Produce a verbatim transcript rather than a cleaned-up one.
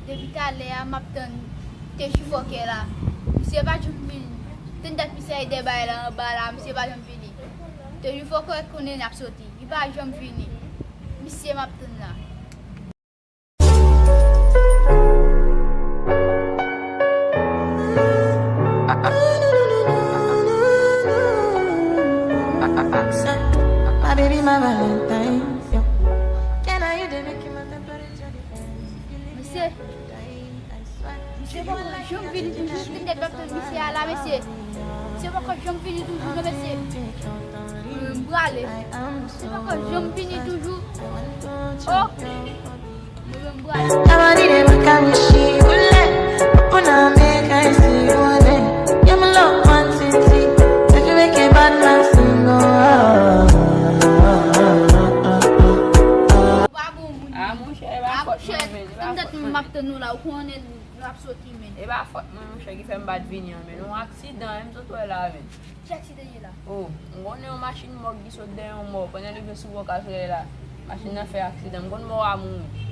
Depi talè a, m ap tann T J Fòkè la. Misye pa janm vini. Tann dat misye ede bay la anba la, misye pa janm vini. T J Fòkè konnen n ap soti. Li pa janm vini. Misye m ap tann la. My baby, my Valentine. Yo. Can I you dey make you my temperature? Mesye, mesye poko janm vini toujou, m te dwe ap tann mesye a la, mesye. Mesye poko janm vini toujou, non, mesye. Mwen menm prale. Mesye poko janm vini toujou. Oh! Mwen menm prale. Nobody dey back and she bullet. Open her make I see you there. Yeah, my love one city. If you make a bad man sing, oh. Pa bon moun. Ah, monchè, e pa fòt mwen menm, e pa fòt mwen menm. M ap tann nou la, ou konnen nou ap soti, men. E pa fòt mwen, monchè, ki fè m pa t vini an, men. Yon aksidan, e m sot wè la, men. Ki aksidan ye la? Oh, m konnen yon machin mòg ki sot dèyè yon mò. Pandan li vin sou bò Ka Solèy la, machin nan fè aksidan. M konn mò a mouri.